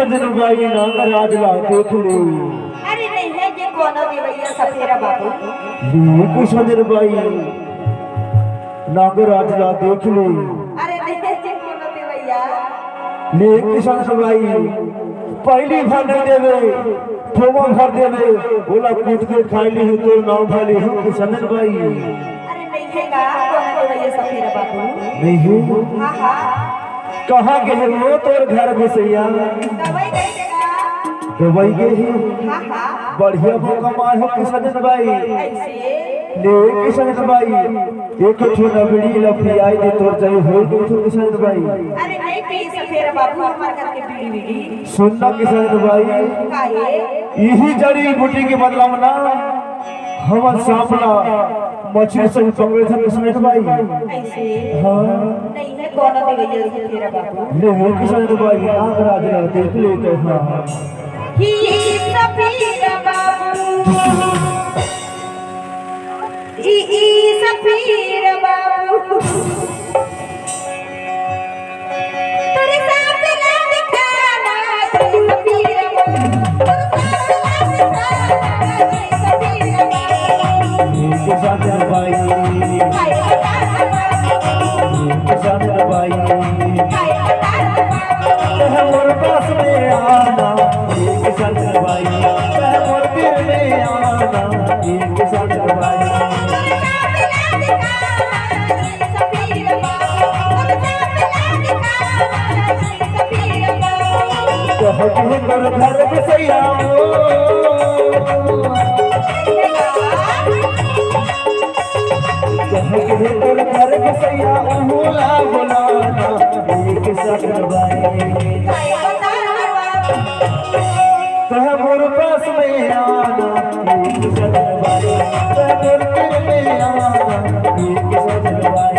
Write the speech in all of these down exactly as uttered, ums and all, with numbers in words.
किसनन बाई, नागराज ला देख ले। अरे नहीं हे जी कोनो देवइया सफेरा बाबू। ले किसनन बाई, नागराज ला देख ले। अरे नहीं हे जी कोनो देवइया। ले किसनन बाई, पहिली भर नहीं देवे, थोमा भर देवे, ओला कूट के खाय लिही, तोर नाव धर लिही किसनन बाई। अरे नहीं हे गा कोनो देवइया सफेरा बाबू। नहीं हे? हाँ, हाँ। कहाँ गे हे वो तोर घर बिसैया? गवई गे हे गा। गवई गे हे? हाँ, हाँ। बढ़िया मौका मार हो किसनन बाई। कैसे? ले किसनन बाई, एक ठो नबड़ी ला पियाई दे तोर जय हो दे तो किसनन बाई। अरे नहीं पी सफेरा बाबू हमर घर के बीड़ी बीड़ी। सुन ना किसनन बाई। काहे? इही जड़ी बूटी के बदला में ना हमन सांप ला मछरी संग पकड़े थन किसनन बाई। ऐसे? हाँ। नहीं हे कोनो देवइया सफेरा बाबू। ले हो किसनन बाई, नागराज ला देख ले तो हाँ। ही सफेरा बाबू। ई, ई सफेरा बाबू। तोरे साथ ना दिखाना, ई सफेरा बाबू। तोरे साथ ना दिखाना, ई सफेरा बाबू। एक साथ बाई। हाय, हाय, हाय, हाय। एक साथ बाई। हाय, हाय, हाय, हाय। तह मोर पास में आना, एक साथ बाई। तह मोर दिल में आना, एक साथ बाई। कह के तोर घर बसैया हो। कह के तोर घर बसैया, उहू ला बोलाना, एक साथ बाई। तह मोर पास में आना, एक साथ बाई। तह मोर दिल में आना, एक साथ बाई।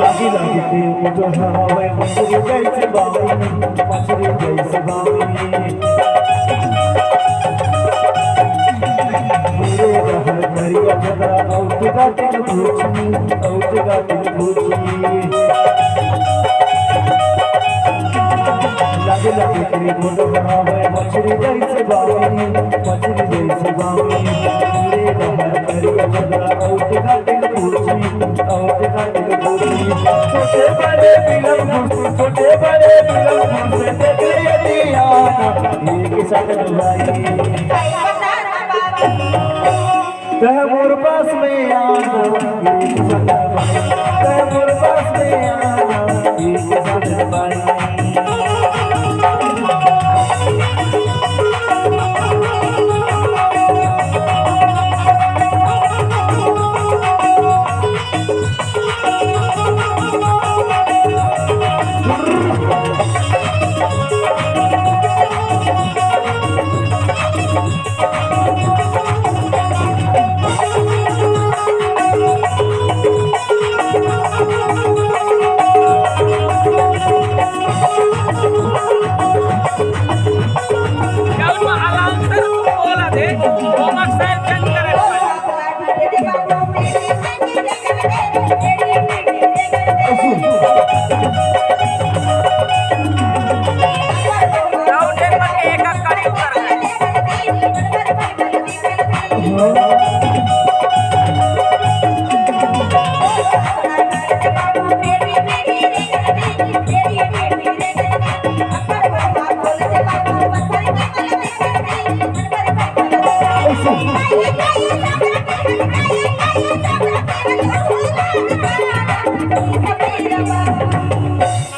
लागी लागी के उठो हवे मछरी जैसे बाबू, मछरी जैसे बाबू। मेरे रहर करिया झगड़ा, औ जगह तिल पूछी, औ जगह तिल पूछी। लागे लागे के मोर बनावे मछरी जैसे बामी, मछरी जैसे बामी। मेरे रहर करिया झगड़ा, औ जगह तिल पूछी, औ जगह तिल पूछी। छोटे बड़े बिलम गुस्से, छोटे बड़े बिलम गुस्से, देख ले ये दिया, एक साथ डुबाई। तह मोर पास में आना, एक साथ बाई। तह मोर पास में आना, एक साथ बाई।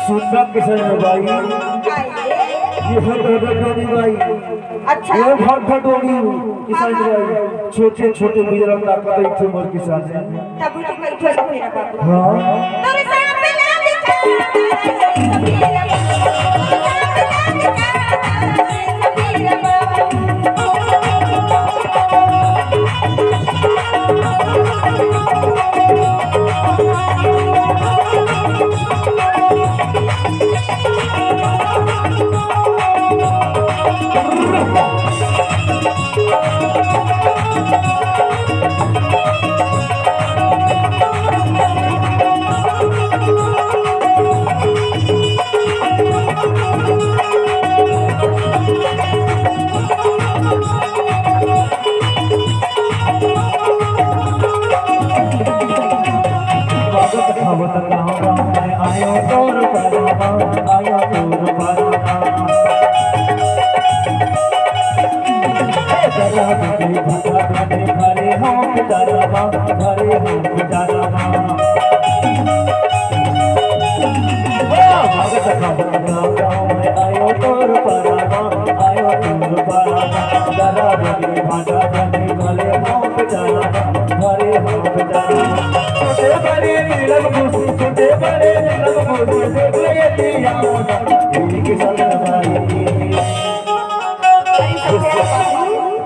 सुंदर किशन भाई। ये है डोडा डोडी बाई। अच्छा। ये भट भटोड़ी किसान बाई। छोटे छोटे बुजुर्ग का पता ही थे मोर किसान है। तब तो कई ठो सफेरा बाबू। हाँ। तोरे सांप लाग जा, सफेरा बाबू।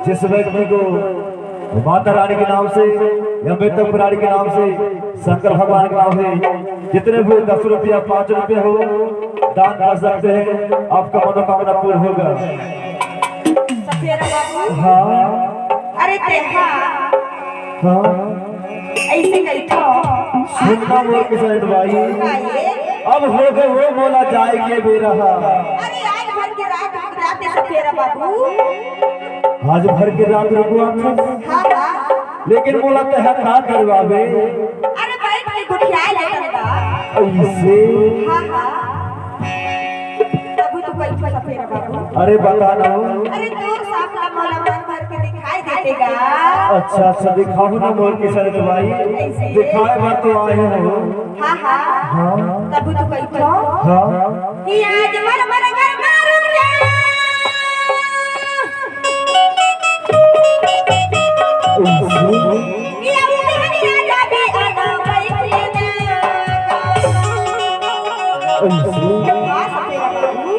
जिस व्यक्ति को माता रानी के नाम से या मृतक प्राणी के नाम से, शंकर भगवान के नाम से जितने भी दस रुपया, पाँच रुपया हो, दान कर सकते हैं, आपका मनोकामना पूर्ण होगा। सफेरा बाबू। हाँ। अरे तेहा। हाँ। ऐसे कही तो। सुनना मोर किसान भाई। काहे? अब हो गए वो बोला जाएंगे बेरा। अरे आज भर के रात रुक जाते सफेरा बाबू। आज भर के रात रुकवा थे। हाँ, हाँ। लेकिन मोला तेहा का करवाबे? अरे बैठ के गुठियाए लेटन बा। ऐसे? हाँ, हाँ। तभी तो कही था सफेरा बाबू। अरे बता ना। अरे तोर सामना मोला मन भर के दिखाई देते गा। अच्छा, अच्छा, दिखाओ ना मोर किसान भाई। ऐसे? दिखाए बात तो आए हो। हाँ, हाँ। हाँ। तभी तो कही था। हाँ। कि आज मर मर घर मारू जा। कि अब हमारी राजा भी आना बैठे ना। हाँ, सफेरा बाबू।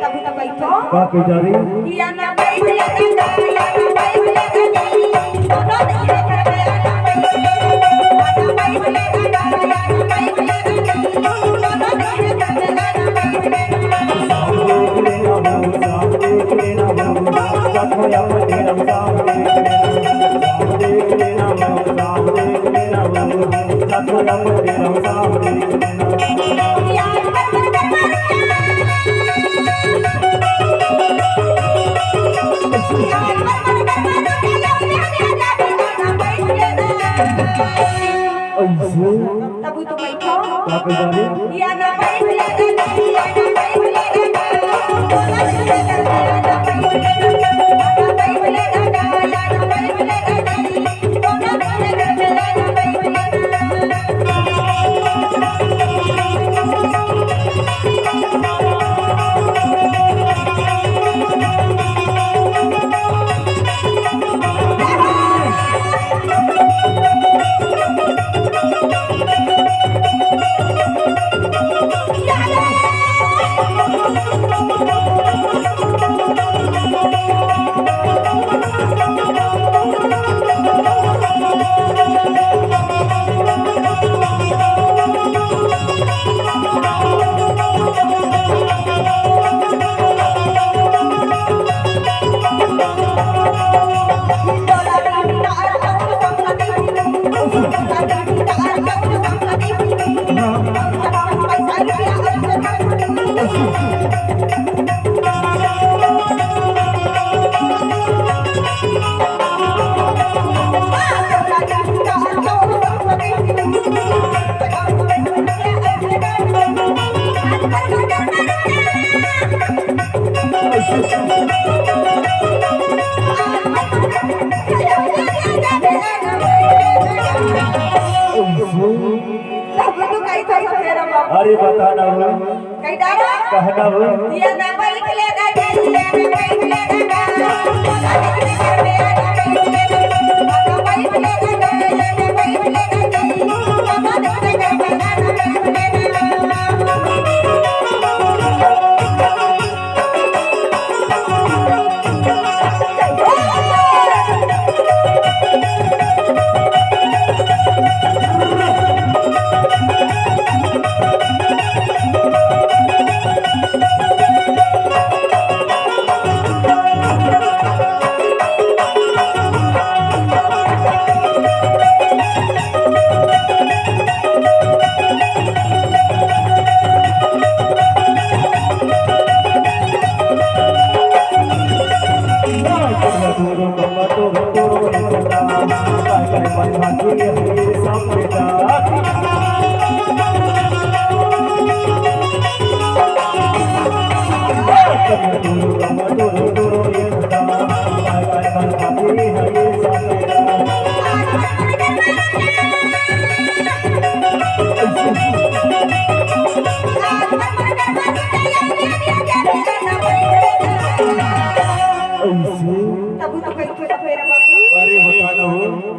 तभी तो बैठो। का कह जा रही? कि आना बैठे ना, आना बैठे ना। तब तो बैठो। का कह जा रही? या ना बैठ ले रे, या ना बैठ ले रे। अरे बता ना हो। कहीं डालो। कहना हो। या ना बैठ ले गा, या ना बैठ ले गा। अरे बता ना हो।